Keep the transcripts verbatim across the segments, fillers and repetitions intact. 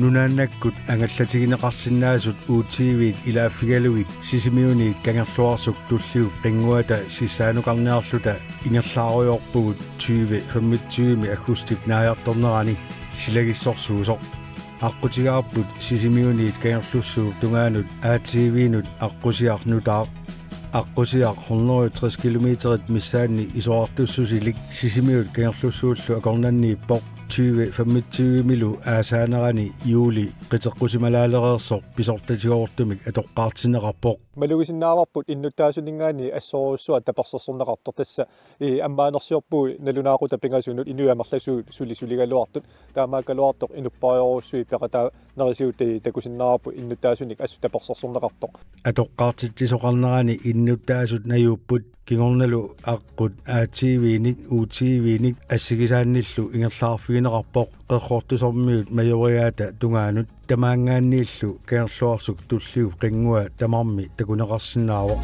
Nunaannakkut angallatigineqarsinnaasut U T V-t ilaaffigalugit Sisimiuniit Kangerluarsuk Tulliup qinnguata sissaanukarniarluta ingerlaarujoorpugut tyve femogtyve-mi aggustip naajartornerani silagissorsuusoq. Aqqutigaarput Sisimiuniit Kangerlussuup tungaanut A T V-nut aqqusiaq nutaaq. Aqqusiaq hundrede tres kilometerit missaanni isorartussusilik Sisimiut Kangerlussuullu akornanniippoq. Tyve femogtyve-milu aasaanerani juuli qiteqqusimalaalereersoq pisortatigoortumik atoqqaartinneqarpoq. Malugisinnaavarput innuttaasuninngaanniit assorujussuaq tapersersorneqartoq, tassa i ammaanersiorpugut nalunaaqutaq pingasunut inuit amerlasuut suli suligaluartut, taamaakkaluartoq inuppassuarujussuit peqataanerisigut takusinnaavarput innuttaasunik assut tapersersorneqartoq. Atoqqaartitsisoqarnerani innuttaasut najuupput, kingornalu aqqut A T V-nik U T V-nik assigisaannillu ingerlaarfigineqarpoq Qerrortusormiut Majoriaata tungaanut. Tamaanngaanniillu Kangerluarsuk Tulliup qinngua tamarmi takuneqarsinnaavoq.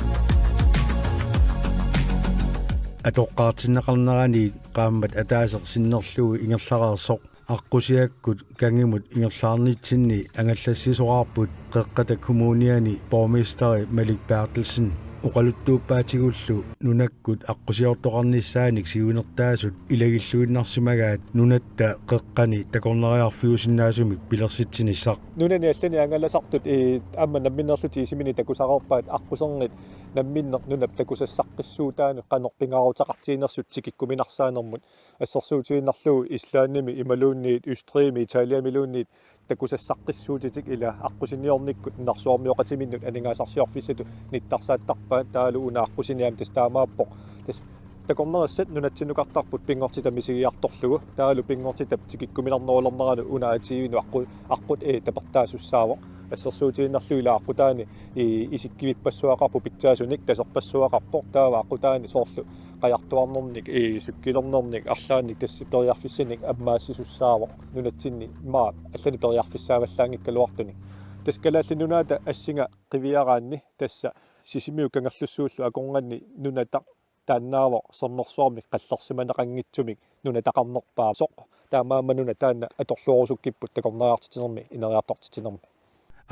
Atoqqaartinneqarneraniit qaammat ataaseq sinnerlugu ingerlareersoq aqqusiakkut kangimut ingerlaarnitsinni angallassisoqarput Qeqqata Kommuniani borgmesteri Malik Berthelsen oqaluttuuppaatigullu nunakkut aqqusiortoqarnissaanik siunertaasut ilagilluinnarsimagaat nunatta qeqqani takornariarfiusinnaasumik pilersitsinissaq. Nunani allani angalasartut i aamma namminneerlutik isiminik takusareerpaat aqqusernit namminneq nunap takusassaqqissuutaanut qanoq pingaaruteqartiginersut tikikkuminarsaannermut. Assersuutigiinnarlugu Islandimi imaluunniit Østrigimi Italiamiluunniit takusassaqqissuutitik ila aqqusiniornikkut nunarsuarmioqatiminnut aningaasarsiorfissatut nittarsaattarpaat, taavalu una aqqusiniami tassa taamaappoq. Tassa takornarissat nunatsinnukartarput pinngortitaq misigiartorlugu, taavalu pinngortitap tikikkuminarnerulernerani una A T V-nut aqqu-, aqqut ee tapertaasussaavoq. Assersuutigiinnarlugu ila aqqutaani i isikkivippassuaqarpoq pitsaasunik, taserpassuaqarpoq, taava aqqutaani soorlu qajartuarnernik, i sukkilernernik, arlaannik tassa periarfissanik ammaassisussaavoq nunatsinni immaqa allanik periarfissaavallaanngikkaluartunik. Tassa Kalaallit Nunaata assinga qiviaraanni tassa Sisimiut Kangerlussuullu akornanni nunataq taannaavoq sermersuarmik qallersimaneqanngitsumik nunataqarnerpaasoq. Taamaammat nuna taanna atorluarusukkipput takornariartitsinermi ineriartortitsinermi.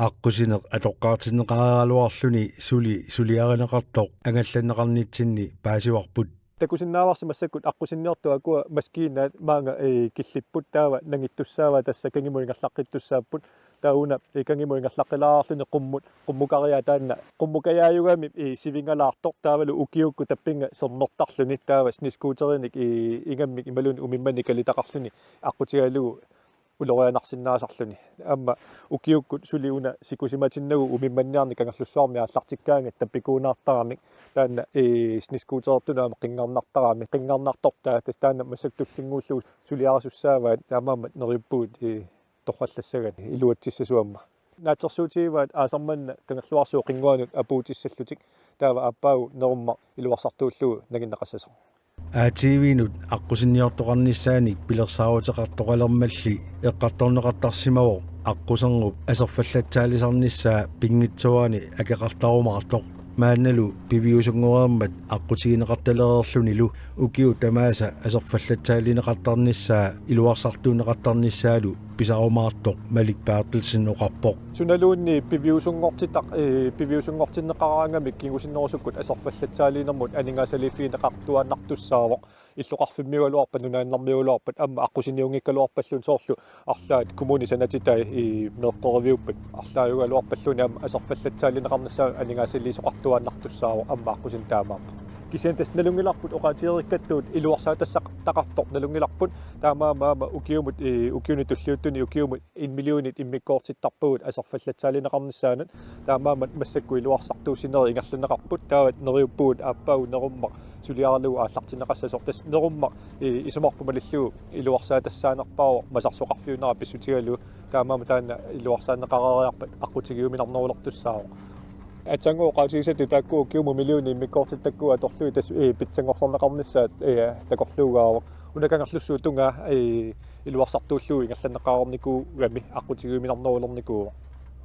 Aqqusineq atoqqaartinneqareeraluarluni suli suliarineqartoq angallanneqarnitsinni paasivarput. Takusinnaavarsi massakkut aqqusinniortut akua maskiinaat maanga, ee, killipput, taava nangittussaavaat tassa kangimut ingerlaqqittussaapput. Taava una, ee, kangimut ingerlaqqilaarluni qummut, qummukariaa taanna. Qummukariaajugami, ee, sivingalaartoq taavalu ukiukkut tappinnga sermertarluni taava snescooterinik, ee, ingammik imaluunniit umimmannik kalitaqarluni aqqutigalugu ulorianarsinnaasarluni. Aamma ukiukkut suli una sikusimatinnagu umimmanniarneq Kangerlussuarmi aallartikkaangatta tappikuunaartaramik. Taanna, ee, snescooterertunut aamma qinngarnartarami. Qinngarnartortaa tassa taanna massakkut tullinnguullugu suliarisussaavaat, taamaammat neriuppugut, ee, torrallassagaanni iluatsissasuummat. Naatsorsuutigivaat aasaq manna Kangerluarsuup qinnguanut apuutissallutik. Taava aappaagu nerummaq iluarsartuullugu nanginneqassasoq. A T V-nut aqqusinniortoqarnissaanik pilersaaruteqartoqalermalli eqqartorneqartarsimavoq aqqusernup aserfallatsaalisarnissaa pinngitsoorani akeqartarumaartoq. Maannalu piviusunngoreermat aqqutigineqartalereerlunilu ukiut tamaasa aserfallatsaalineqartarnissaa iluarsartuunneqartarnissaalu pisarumaartoq Malik Berthelsen oqarpoq. Sunaluunniit piviusunngortitaq, ee, piviusunngortinneqaraangamik kingusinnerusukkut aserfallatsaaliinermut aningaasaliiffigineqartuaannartussaavoq. Illoqarfimmiugaluarpat, nunaannarmiugaluarpat, aamma aqqusiniunngikkaluarpalluunniit soorlu arlaat kommunit sanatitai, ee, meeqqeriviuppat arlaajugaluarpalluunniit aamma aserfallatsaalineqarnissaa aningaasaliisoqartuaannartussaavoq aamma aqqusineq taamaappoq. Kisianni tassa nalunngilarput oqaatigereerikkattut iluarsaatassaqartoq nalunngilarput, taamaammat aamma ukiumut, ee, ukiuni tulliuttuni ukiumut en millionit immikkoortittarpagut aserfallatsaalineqarnissaanut. Taamaammat massakkut iluarsartuussinerit ingerlanneqarput, taava neriuppugut aappaagu nerummaq suliaralugu aallartinneqassasoq. Tassa nerummaq, ee, isumarput malillugu iluarsaatassaanerpaavoq masarsoqarfiunera pissutigalugu. Taamaammat taanna iluarsaanneqareeriarpat aqqutigiuminarnerulertussaavoq. Aatsaannguaq oqaatigisatut taakku ukiumut millionit immikkoortittakkagut atorlugit tassa, ee, pitsanngorsarneqarnissaat, ee, takorluugaavoq. Una Kangerlussuup tungaa, ee, iluarsartuullugu ingerlanneqareernikuugami aqqutigiuminarnerulernikuuvoq.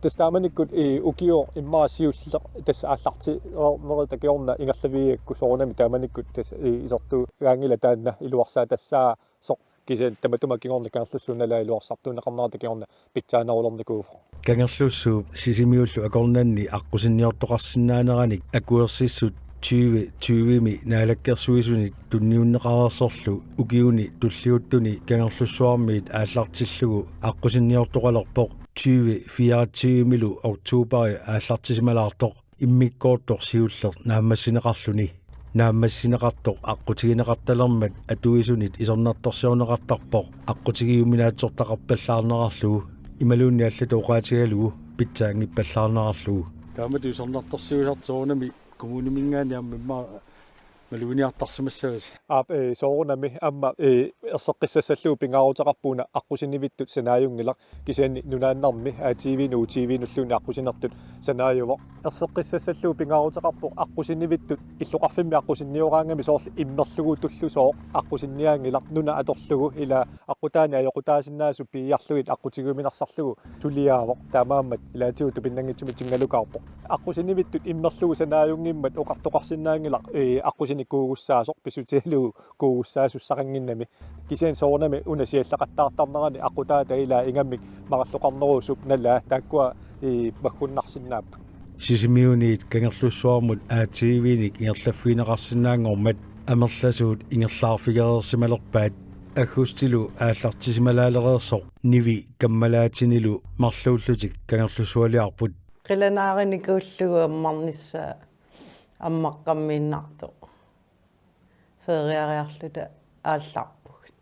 Tassa taamanikkut, ee, ukioq immaqa siulleq tassa aallartereernerata kingorna ingerlavigigakku soorunami taamanikkut tassa, ee, isertugaanngilaq taanna iluarsaatassaa- soq Kisianni tamatuma kingorna Kangerlussuup nalaa iluarsartuunneqarnerata kingorna pitsaanerulernikuuvoq. Kangerlussuup Sisimiullu akornanni aqqusinniortoqarsinnaaneranik akuersissut tyve tyve-mi naalakkersuisunit tunniunneqareersorlu ukiuni tulliuttuni Kangerlussuarmiit aallartillugu aqqusinniortoqalerpoq tyve fireogtyve-milu oktobari aallartisimalaartoq immikkoortoq siulleq naammassineqarluni. Naammassineqartoq aqqutigineqartalermat atuisunit isornartorsiorneqartarpoq aqqutigiuminaatsortaqarpallaarnerarlugu imaluunniit allatut oqaatigalugu pitsaanngippallaarnerarlugu. Taamatut isornartorsiuisartoq soorunami kommuniminngaanniit aamma immaqa maluginiartarsimassavasi. Aap, eh, soorunami aamma, eh, erseqqissassallugu pingaaruteqarpoq una aqqusinivittut sanaajunngilaq, kisianni nunaannarmi A T V-nut U T V-nulluunniit aqqusinertut sanaajuvoq. Erseqqissassallugu pingaaruteqarpoq aqqusinivittut illoqarfimmi aqqusinnioraangami soorlu immerlugutullusooq aqqusinniaanngilaq nuna atorlugu, ila aqqutaani ajoqutaasinnaasut piiarlugit aqqutigiuminarsarlugu suliaavoq, taamaammat ilaatigut tupinnanngitsumik tingalukaarpoq. Aqqusinivittut immerlugu sanaajunngimmat oqartoqarsinnaanngilaq, eh, aqqusinik kuugussaassoq pissutigalugu kuugussaasussaannginnami. Kisianni soorunami una siallaqattaartarnerani aqqutaata ilaa ingammik maralloqarnerusup nalaa taakkua, eh, maggunnarsinnaapput. Sisimiuniit Kangerlussuarmut A T V-nik ingerlaffigineqarsinnaanngormat amerlasuut ingerlaarfigereersimalerpaat. Aggustilu aallartisimalaalereersoq Nivi kammalaatinilu marluullutik Kangerlussualiarput. Qilanaarinikuullugu ammarnissaa ammaqqammiinnartoq. Feriariarluta aallarpugut.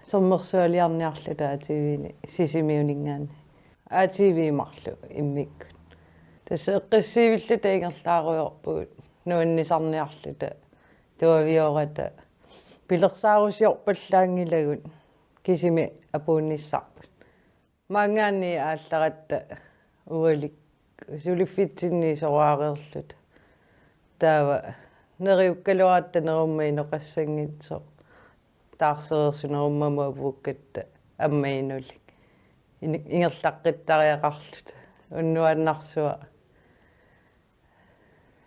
Sommersualiarniarluta A T V-ni Sisimiuninngaanniit. A T V marluk immikkut. Tassa eqqissiivilluta ingerlaarujoorpugut. Nuannisarniarluta. Tuaviorata. Pilersaarusiorpallaanngilagut. Kisimi apuunnissarput. Maanngaanniit aallaratta ualik suliffitsinni soraareerluta. Taava neriukkaluaratta nerumma inoqassanngitsoq. Taarsereersoq nerummamut apuukkatta aamma inulik. In-, ingerlaqqittariaqarluta. Unnuaannarsuaq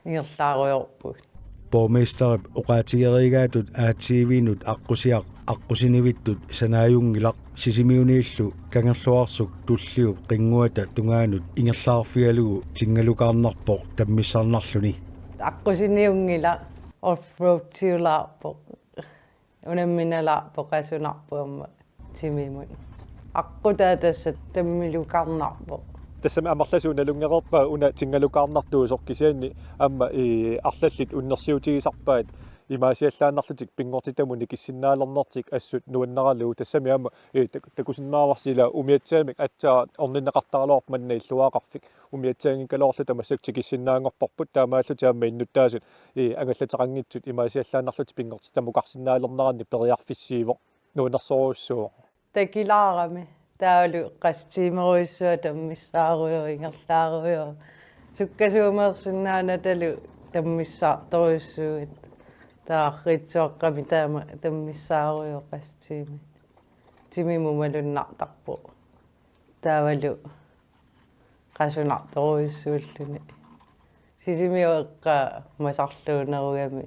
ingerlaarujoorpugut. Borgmesterip oqaatigereeraatut A T V-nut aqqusiaq aqqusinivittut sanaajunngilaq Sisimiuniillu Kangerluarsuk Tulliup qinnguata tungaanut ingerlaarfigalugu tingalukaarnarpoq tammissarnarluni. Aqqusiniunngilaq, offroadiulaarpoq. Unamminalaarpoq, qasunarpoq aamma timimut. Aqqutaa tassa tammilukaarnarpoq. Tassami amerlasuut nalunngereerpaat una tingalukaarnartuusoq, kisianni aamma, eh, arlallit unnersiutigisarpaat imaasiallaannarlutik pinngortitamut nikissinnaalernertik assut nuannaralugu. Tassami aamma, eh, tak-, takusinnaavarsi ila umiatsiamik aatsaat orninneqartaraluarpoq manna illuaraqarfik. Umiatsianngikkaluarluta massakkut tikissinnaanngorparput, taamaallutik aamma innuttaasut, eh, angallateqanngitsut imaasiallaannarlutik pinngortitamukarsinnaalernerannik periarfissiivoq, nuannersorujussuuvoq. Takilaarami taavalu qassit tiimerujussuaq tammissaarujoq, ingerlaarujoq. Sukkasuumeersinnaanatalu tammissaartorujussuugatta. Taarriitsuaqqami taama tammissaarujoq qassit tiimit. Timimut malunnartarpoq. Taavalu qasunartorujussuulluni. Sisimiut eqqaa masarluunerugami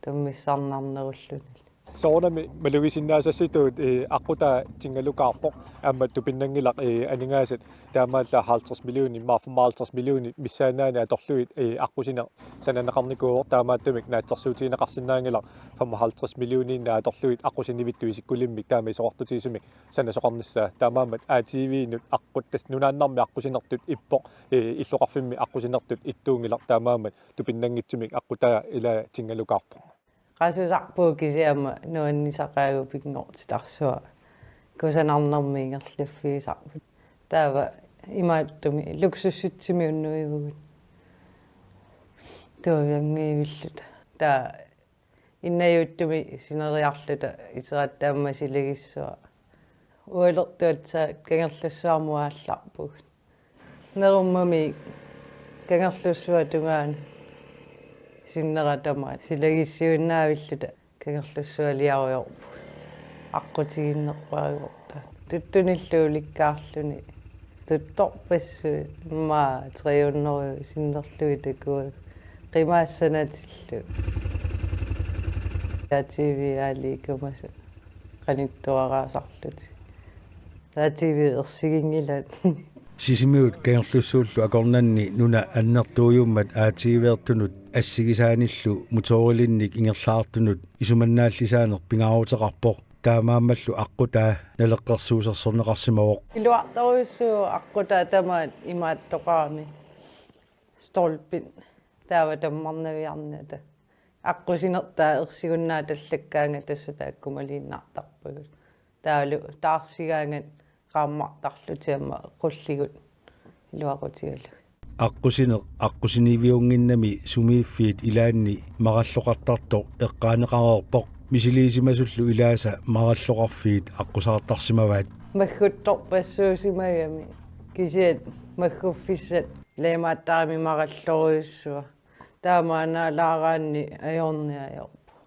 tammissarnarnerulluni. Soorunami malugisinnaasassitut, eh, aqqutaa tingalukaarpoq, aamma tupinnanngilaq, eh, aningaasat taamaallaat halvtreds millioner, immaqa femoghalvtreds millioner missaannaani atorlugit, eh, aqqusineq sananeqarnikuuvoq, taamaattumik naatsorsuutigineqarsinnaanngilaq femoghalvtreds millioninik atorlugit aqqusinivittut isikkulimmik taama isorartutigisumik sanasoqarnissaa. Taamaammat A T V-nut aqqut, tassa nunaannarmi aqqusinertut ippoq, eh, illoqarfimmi aqqusinertut ittuunngilaq, taamaammat tupinnanngitsumik aqqutaa ila tingalukaarpoq. Qasusarpugut kisianni aamma nuannisaqaagut pinngortitarsuaq. Kusanarnermik ingerlaffigisarput. Taava imaattumik luksussitsimi unnuivugut. Tuavianngivilluta. Taava innajuuttumi sineriarluta iteratta aamma silagissuaq. Ualertuatta Kangerlussuarmut aallarpugut. Nerummami Kangerlussuaq tungaanut sinnera tamaat silagissiuinnaavilluta Kangerlussualiarujoorpugut. Aqqutigiinnerpaajuvorta. Tuttunillu ulikkaarluni. Tuttorpassuit immaqa tre hundrede sinnerlugit takuagut. Qimaassanatillu. A T V aaliikkumasoq. Qanittuaraasarlutik. A T V ersiginngilaat. Sisimiut Kangerlussuullu akornanni nuna annertuujummat A T V-ertunut assigisaanillu motorilinnik ingerlaartunut isumannaallisaaneq pingaaruteqarpoq. Taamaammallu aqqutaa naleqqersuusersorneqarsimavoq. Iluartorujussuuvoq aqqutaa tamaat imaattoqarami. Stolpit taava tammarnaviarnata. Aqqusinertaa ersigunnaatallakkaanga tassa taakkumaliinnartarpagut. Taavalu taarsigaangat qaammartarlutik aamma qulligut iluaqutigalugit. Aqqusineq aqqusiniviunnginnami sumiiffiit ilaanni maralloqartartoq eqqaaneqareerpoq. Misiliisimasullu ilaasa maralloqarfiit aqqusaartarsimavaat. Magguttorpassuusimagami kisiat magguffissat leemaattarami marallorujussuaq. Taamaannaalaaraanni ajorniajorpoq.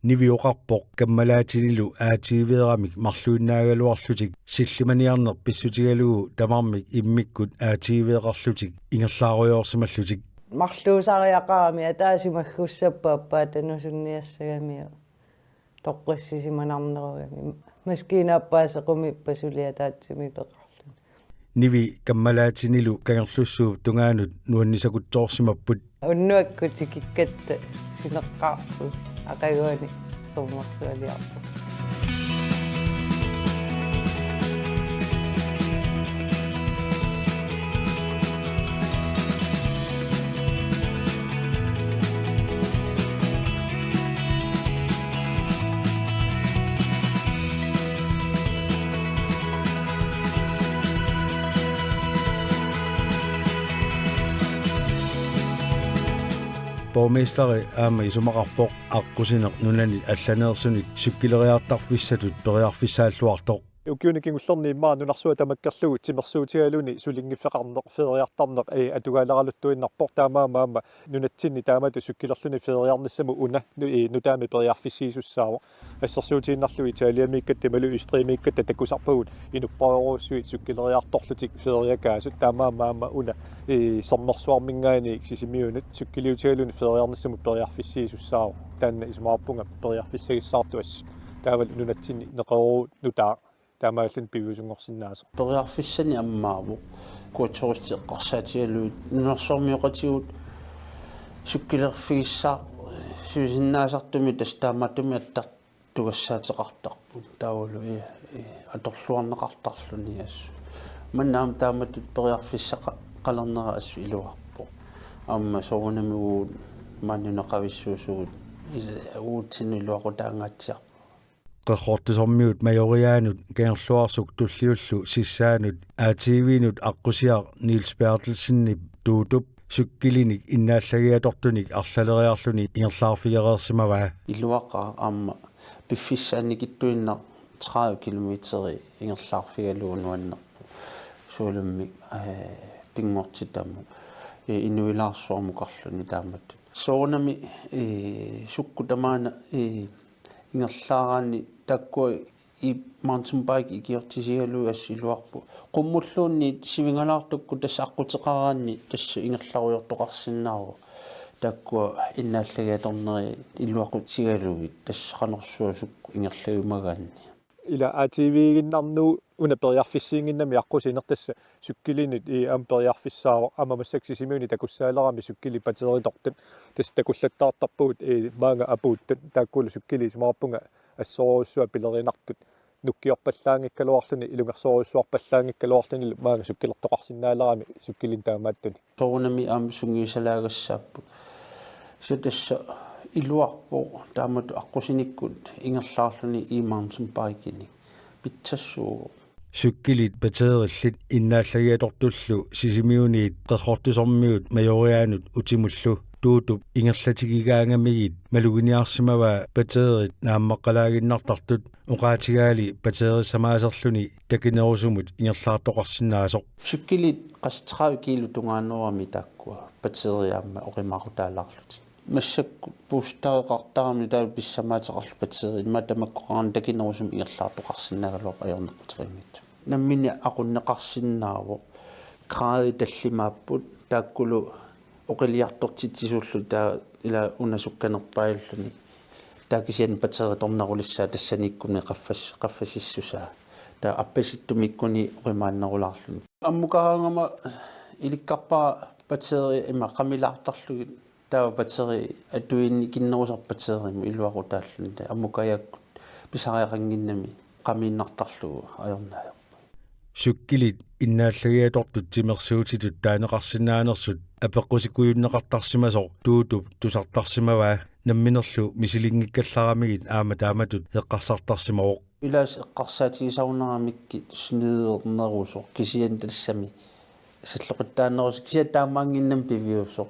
Nivi oqarpoq kammalaatinilu A T V-eramik marluinnaagaluarlutik sillimaniarneq pissutigalugu tamarmik immikkut A T V-eqarlutik ingerlaarujoorsimallutik. Marluusariaqarami ataaseq maggussappat aappaata nusunniassagamiuk toqqissisimanarnerugami. Maskiina aappaat sequmiippat suli ataatsimi peqarluni. Nivi kammalaatinilu Kangerlussuup tungaanut nuannisakutsoorsimapput. Unnuakkut tikikkatta sineqqaarput aqaguani sermersualiarpoq. Borgmesteri aamma isumaqarpoq aqqusineq nunanit allaneersunit cykeleriartarfissatut periarfissaalluartoq. Ukiuni kingullerni immaqa nunarsuaq tamakkerlugu timersuutigaluni sulinngiffeqarneq, feeriartarneq, ee, atugaaleraluttuinnarpoq, taamaammat aamma nunatsinni taamatut cykelerluni feeriarnissamut una nu-, ee, nutaamik periarfissiisussaavoq. Assersuutigiinnarlugu Italiamiikkatta imaluunniit Østrigimiikkatta takusarpagut inupparujussuit cykeleriartorlutik feeriakaasut, taamaammat aamma una, ee, sermersuarminngaanniit Sisimiunut cykeliutigaluni feeriarnissamut periarfissiisussaavoq. Taanna isumaqarpunga periarfissagissaartoq assut. Taavalu nunatsinni neqeroorut nutaaq taamaalilluni piviusunngorsinnaasoq. Periarfissanik ammaavoq. Kuatsorusti eqqarsaatigalugit nunarsuarmioqatigut cykelerfigissaarsisinnaasartumik tassa taamaattumik attartugassaateqartarput. Taavalu, ee, ee, atorluarneqartarluni assut. Manna aamma taamatut periarfissaqalernera assut iluarpoq. Aamma soorunami uagut maani nunaqavissuusugut is-, uatsinnut iluaqutaangaatsiarpoq. Qerrortusormiut Majoriaanut Kangerluarsuk Tulliullu sissaanut A T V-nut aqqusiaq Niels Berthelsenip Tuutup cykelinik innaallagiatortunik arlaleriarluni ingerlaarfigereersimavaa. Iluaqaaq aamma piffissaq annikitsuinnaq tredive kilometeri ingerlaarfigalugu nuannerpoq. Suulimmik, ee, pinngortitamut, ee, inuilaarsuarmukarluni taamatut. Soorunami, ee, sukkut tamaana, ee, ingerlaaraanni taakkua i-, mountainbike ikiortisigalugit assut iluarpoq. Qummulluunniit sivingalaartukkut tassa aqquteqaraanni tassa ingerlarujoortoqarsinnaavoq. Taakkua innaallagiatorneri iluaqutigalugit tassa qanorsuaq sukkut ingerlajumagaanni. Ila A T V-ginnarnut una periarfissiinnginnami aqqusineq tassa cykelinut, ee, aamma periarfissaavoq, aamma massakkut Sisimiuni takussaalerami cykelit batteritortut tassa takullattaartarpagut, ee, maanga apuuttut, taakkulu cykelit isumaqarpunga assorujussuaq pilerinartut nukkiorpallaanngikkaluarluni ilungersorujussuarpallaanngikkaluarlunilu maanga cykelertoqarsinnaalerami cykelinik taamaattuni. Soorunami aamma sungiusalaagassaapput. Kisianni tassa iluarpoq taamatut aqqusinikkut ingerlaarluni e-mountainbikenik. Pitsassuuvoq. Cykelit batterillit innaallagiatortullu Sisimiuniit Qerrortusormiut Majoriaanut utimullu Tuutup ingerlatigigaangamigit maluginiarsimavaa batteriit naammaqqalaaginnartartut, oqaatigaali batterissamaasarluni takinerusumut ingerlaartoqarsinnaasoq. Cykelit qassit tredive kilo tungaannerami taakkua batteriit aamma oqimaaqutaalaarlutik. Massakkut boostereqartarami taava pissamaateqarlutik batteriit, immaqa tamakkoqarnermik takinerusumik ingerlaartoqarsinnaagaluarpoq ajornaquteqimmiitsoq. Nammineq aqunneqarsinnaavoq, gradit tallimaapput, taakkulu oqiliartortitsisuullutik taava ila una sukkanerpaajulluni Taava kisianni batteritornerulissaa tassaniikkuni qaffas-, qaffasissusaa. Taava appasittumiikkuni oqimaannerulaarluni. Ammukaraangama ilikkarpara batteri ima qamilaartarlugit. Taava batteri atuinikinnerusarpoq batterimut iluaqutaalluni. Taava ammukajaakkut pisariaqannginnami qamiinnartarlugu ajornaajoq. Cykelit innaallagiatortut timersuutitut taaneqarsinnaanersut apeqqusikujunneqartarsimasoq Tuutup tusartarsimavaa, namminerlu misilinngikkallaramigit aamma taamatut eqqarsartarsimavoq. Ilaasa eqqarsaatigisarunaramikkit snidernerusoq kisianni tassami salloqittaanerusoq kisianni taamaannginnami piviusoq.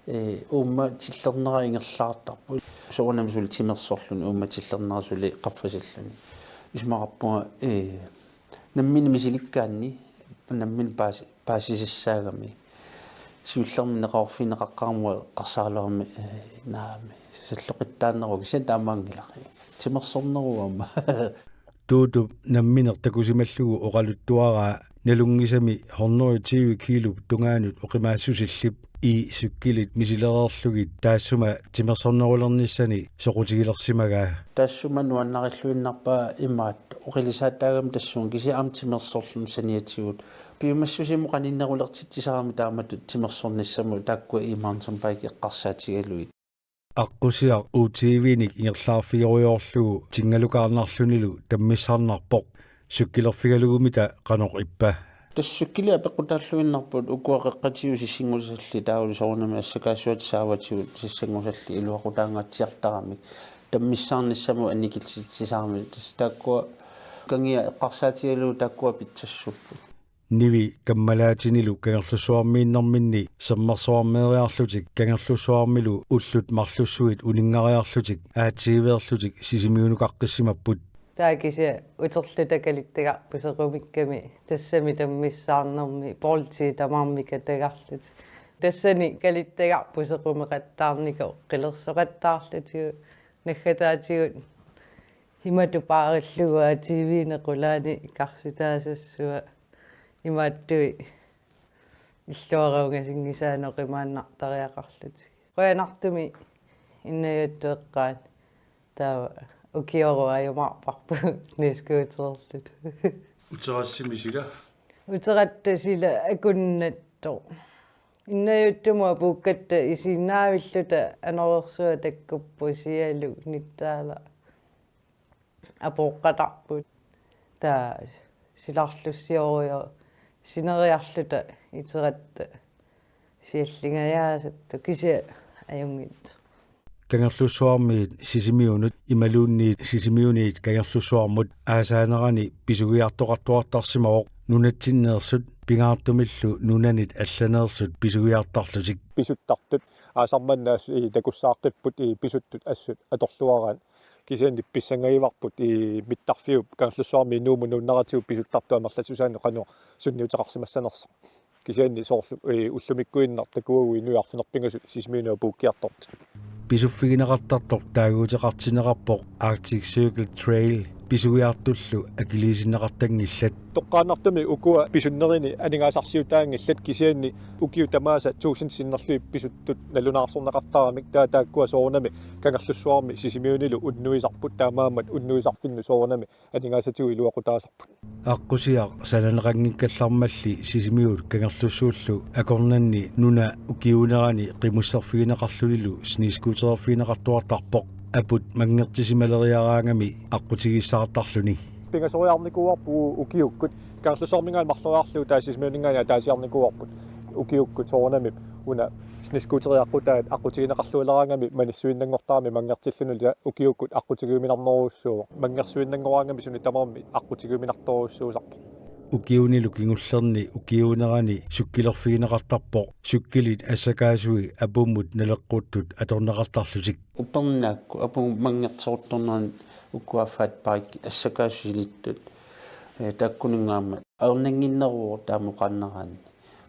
Ee, uummatillernera ingerlaartarpoq. Soorunami suli timersorluni uummatillernera suli qaffasilluni. Isumaqarpunga, ee, nammineq misilikkaanni, nammineq paasi-, paasisassaagami. Siullermik neqeroorfigineqaqqaarama eqqarsaraluarami, ee, naamik. Salloqittaanerusoq kisianni taamaanngilaq. Timersorneruvoq aamma. Tuutup nammineq takusimallugu oqaluttuaraa nalunngisami hundrede og tyve kilup tungaanut oqimaassusillip e-cykelit misilereerlugit taassuma timersornerulernissani soqutigilersimagaa. Taassuma nuannarilluinnarpaa imaattoq oqilisaataagami tassunga kisianni aamma timersorluni saniatigut. Piumassusimut qaninnerulertitsisarami taamatut timersornissamut taakkua e-mountainbike eqqarsaatigalugit. Aqqusiaq U T V-nik ingerlaarfigerujoorlugu tingalukaarnarlunilu tammissarnarpoq. Cykelerfigalugumita qanoq ippa? Tassa cykelit apeqqutaalluinnarput ukua qeqqatigut sissingusallit taavalu soorunami assakaassuat saavatigut sissanngusallit iluaqutaangaatsiartaramik. Tammissarnissamut annikillitsisaramik. Tassa taakkua kangia eqqarsaatigalugit taakkua pitsassuupput. Nivi kammalaatinilu Kangerlussuarmiinnerminni sermersuarmeeriarlutik Kangerlussuarmilu ullut marlussuit uninngariarlutik A T V-erlutik Sisimiunukaqqissimappput. Taava kisianni uterluta kalittagarput sequmikkami tassami tammissaarnermi Bolti tamarmik katagarlutik. Tassani kalittagarput sequmeqattaarnikoq qilersoqattaarlutigu naggataatigut imatut paarillugu A T V-nik qulaani karsitaasassua imaattui illuaraungasinngisaannik oqimaannartariaqarlutik. Qujanartumik Innajuattut eqqaani taava ukioruaajumaarparput snescootererluta. Uterassimik sila? Uteratta sila akunnattoq. Innajuattut apuukkatta isiinnaavilluta anorersuaq takkupput sialu nittaala. Apooqqatarput. Taava silarlussiorujussuuvoq sineriarluta iteratta siallingajaasattoq kisianni ajunngitsoq. Kangerlussuarmiit Sisimiunut imaluunniit Sisimiuniit Kangerlussuarmut aasaanerani pisugiartoqartuartarsimavoq nunatsinneersut pingaartumillu nunanit allaneersut pisugiartarlutik. Pisuttartut aasaq manna assut i takussaaqqipput i pisuttut assut atorluaraat. Kisianni pissangagivarput i mittarfiup Kangerlussuarmiit Nuummut nuunneratigut pisuttartut amerlassusaannut qanoq sunniuteqarsimassanersoq. Kisianni soorlu, ee, ullumikkuinnaq takuagut inuit arfineq-pingasut Sisimiunut apuukkiartortut. Pisuffigineqartartoq taaguuteqartinneqarpoq Arctic Circle Trail pisugiartullu akiliisinneqartanngillat. Toqqaannartumik ukua pisunnerini aningaasarsiutaanngillat kisianni ukiut tamaasa tuusintit sinnerlugit pisuttut nalunaarsorneqartaramik taava taakkua soorunami Kangerlussuarmi Sisimiunilu unnuisarput taamaammat unnuisarfinnut soorunami aningaasatigut iluaqutaasarput. Aqqusiaq sananeqanngikkallarmalli Sisimiut Kangerlussuullu akornanni nuna ukiuunerani qimusserfigineqarlunilu snescootererfigineqartuartarpoq aput manngertisimaleriaraangami aqqutigiissaartarluni. Pingasoriarnikuuarput ukiukkut Kangerlussuarminngaanniit marloriarlugu taava Sisimiuninngaanniit ataasiarnikuuarput ukiukkut soorunami una snescooteriaqqutaat aqqutigineqarlualeraangamik manissuinnanngortaramik manngertillunilu ukiukkut aqqutigiuminarnerujussuuvoq. Manngersuinnanngoraangamik sunik tamarmik aqqutigiuminartorujussuusarpoq. Ukiunilu kingullerni ukiuunerani cykelerfigineqartarpoq, cykelit assakaasui apummut naleqquttut atorneqartarlutik. Upernaakkut apummut manngerteruttornerani ukua fatbike assakaasut silittut, ee, taakkuninngaanniit ajornannginneruvoq taama oqaannaraanni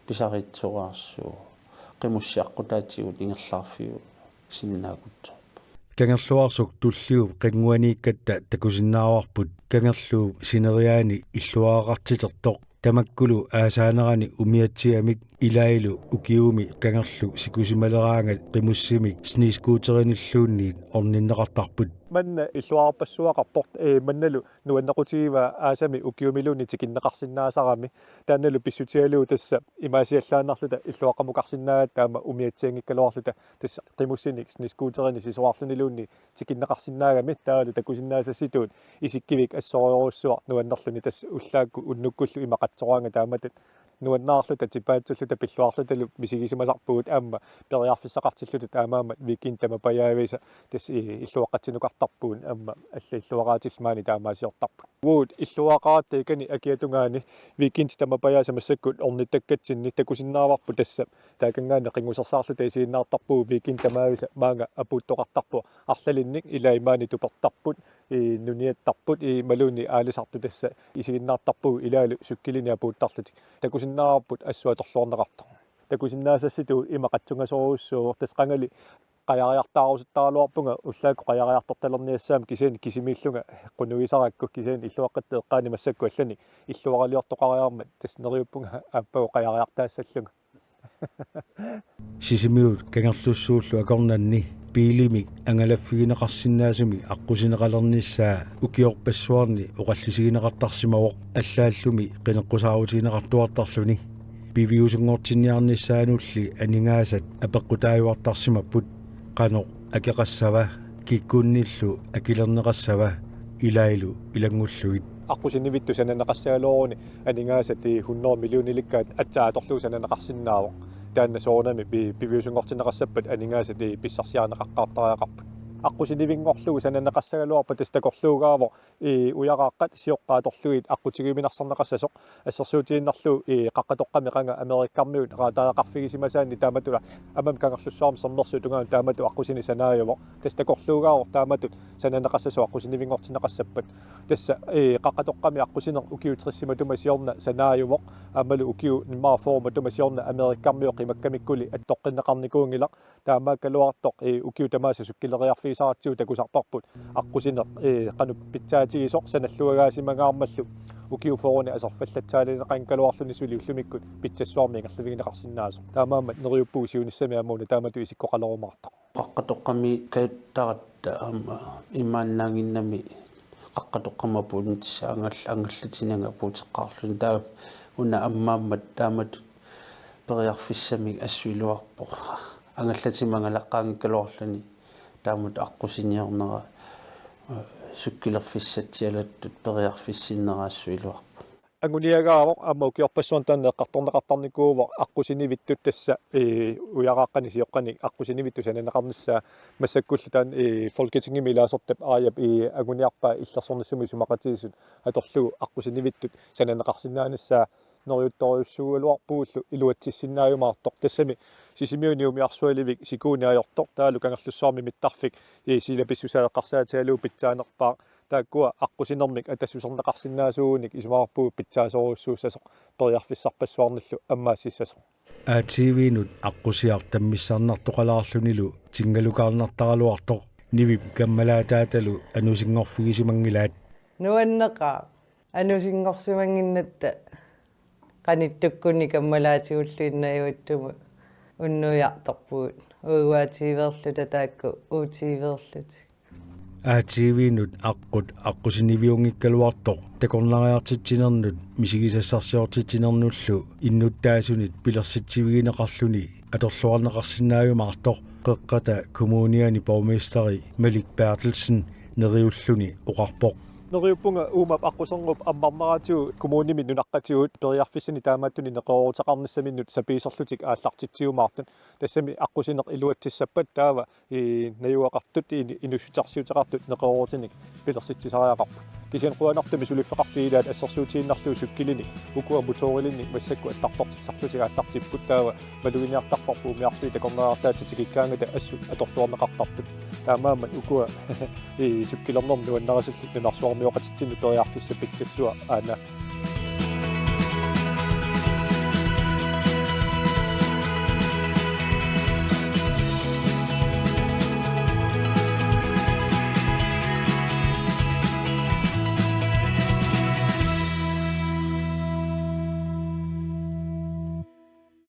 pisariitsoraarsuuvoq qimussit aqqutaatigut ingerlaarfiusinnaagutsoorput. Kangerluarsuk tulliup qinnguaniikkatta takusinnaavarput Kangerluup sineriaani illuaraqartitertoq. Tamakkulu aasaanerani umiatsiamik ilaallu ukiumi Kangerlu sikusimaleraangat qimussimik snescooterinilluunniit orninneqartarput. Manna illuarpassuaqarpoq, ee, mannalu nuannequtigivaa aasami ukiumiluunniit tikinneqarsinnaasarami. Taannalu pissutigalugu tassa imaasiallaannarluta illuaqqamukarsinnaagatta aamma umiatsianngikkaluarluta tassa qimussinik snescooterinik sisorarluniluunniit tikinneqarsinnaagami, taavalu takusinnaasassitut isikkivik assorujussuaq nuannerluni tassa ullaakkut unnukkullu ima qatsoraanga taamatut nuannaarluta tipaatsulluta pilluarlutalu misigisimasarpugut aamma periarfissaqartilluta taamaammat weekend tamapajaavisa tassa i-, illuaqqatsinukartarpugut aamma allat illuaraatillit maani taamaasiortarput. Uagut illuaqaratta ikani akiatungaani weekend tamapajaasa massakkut ornittakkatsinni takusinnaavarput tassa taakanngaanniit qinngusarsaarluta isiginnaartarpugut weekend tamaavisa maanga apuuttoqartarpoq arlalinnik ilai maani tupertarput, i-, nuniattarput, i-, imaluunniit aalisartut tassa isiginnaartarpugut ilaalu cykelinit apuuttarlutik. Takusinnaavarput assut atorluarneqartoq. Takusinnaasassitut ima qatsungasorujussuuvoq tassa qangali qajariartaarusuttaraluarpunga ullaakkut qajariartortalerniassammik kisianni kisimiillunga qunugisarakku kisianni illuaqqatta eqqaani massakkut allanik illuaraliortoqariarmat tassa neriuppunga aappaagu qajariartaassallunga. Sisimiut Kangerlussuullu akornanni biilimik angalaffigineqarsinnaasumik aqqusineqalernissaa ukiorpassuarni oqallisigineqartarsimavoq allaallumi qineqqusaarutigineqartuartarluni. Piviusunngortinniarnissaanulli aningaasat apeqqutaajuartarsimapput qanoq akeqassava kikkunnillu akilerneqassava ilaallu ilanngullugit. Aqqusinivittut sananeqassagaluaruni aningaasat hundrede millionilikkaat aatsaat atorlugu sananeqarsinnaavoq. Taanna soorunami pi-, piviusunngortinneqassappat aningaasat pissarsiarineqaqqaartariaqarput. Aqqusinivinngorlugu sananeqassagaluarpat tassa takorluugaavoq i-, ujaraaqqat sioqqat atorlugit aqqutigiuminarsorneqassasoq assersuutigiinnarlugu i-, Qaqqatoqqami qanga Amerikkarmiut raatariaqarfigisimasaanni taamatut aamma Kangerlussuarmi Sermersuup tungaanut taamatut aqqusineq sanaajuvoq. Tassa takorluugaavoq taamatut sananeqassasoq aqqusinivinngortinneqassappat. Tassa, ee, Qaqqatoqqami aqqusineq ukiut tredive matuma siorna sanaajuvoq. Aammalu ukiut immaqa fyrre matuma siorna Amerikkarmiut qimakkamikkuli attoqqinneqarnikuunngilaq. Taamaakkaluartoq, ee, ukiut tamaasa cykeleriarfigisaratsigu takusarparput. Aqqusineq, ee, qanoq pitsaatigisoq sanalluagaasimagaarmallu ukiut fyrrenik aserfallatsaalineqanngikkaluarluni suli ullumikkut pitsassuarmik ingerlavigineqarsinnaasoq. Taamaammat neriuppugut siunissami aamma una taamatut isikkoqalerumaartoq. Qaqqatoqqami kajuttaratta aamma imaannaannginnami Qaqqatoqqami apuunnissaq angal-, angallatsinanga apuuteqqaarluni. Taava una ammaammat taamatut periarfissamik assut iluarpoq. Angallatimik angalaqqaanngikkaluarluni taamatut aqqusiniornera, ee, cykelerfissatsialattut periarfissinnera assut iluarpoq. Anguniagaavoq aamma ukiorpassuarni taanna eqqartorneqartarnikuuvoq aqqusinivittut tassa, ee, ujaraaqqanik sioqqanik aqqusinivittut sananeqarnissaa massakkullu taanna, ee, Folketingimi ilaasortap Aajap, ee, anguniarpaa illersornissamut isumaqatigiissut atorlugu aqqusinivittut sananeqarsinnaanissaa neriuttorujussuugaluarpugullu iluatsissinnaajumaartoq. Tassami Sisimiuni umiarsualivik sikuuneq ajortoq taavalu Kangerlussuarmi mittarfik, ee, silapissusaa eqqarsaatigalugu pitsaanerpaaq. Taakkua aqqusinermik atassuserneqarsinnaasuugunik isumaqarpugut pitsaasorujussuussasoq periarfissarpassuarnillu ammaassissasoq. A T V-nut aqqusiaq tammissarnartoqalaarlunilu tingalukaarnartaraluartoq Nivip kammalaataatalu anusinngorfigisimanngilaat. Nuanneqaaq anusinngorsimannginnatta qanittukkuni kammalaatigulluinnajuatsumut unnuiartorpugut uaguaatiiveerluta taakku uutiiveerlutik. A T V-nut aqqut aqqusiniviunngikkaluartoq takornariartitsinernut misigisassarsiortitsinernullu innuttaasunit pilersitsivigineqarluni atorluarneqarsinnaajumaartoq Qeqqata Kommuniani borgmesteri Malik Berthelsen neriulluni oqarpoq. Neriuppunga uuma aqqusernup ammarneratigut kommunimi nunaqqatigut periarfissanik taamaattunik neqerooruteqarnissaminnut sapiiserlutik aallartitsiumaartut. Tassami aqqusineq iluatsissappat taava, ee, najugaqartut, in-, inuussutissarsiuteqartut neqeroorutinik pilersitsisariaqarput. Kisianni qujanartumik suliffeqarfiit ilaat assersuutigiinnarlugu cykelinit ukua motorilinnik massakkut attartortitsisarlutik aallartipput taava maluginiartarparput umiarsuit takornariartaata tikikkaangata assut atorluarneqartartut. Taamaammat ukua i cykelernermut nuannarisallit nunarsuarmioqatitsinnut periarfissap pitsassuaq aana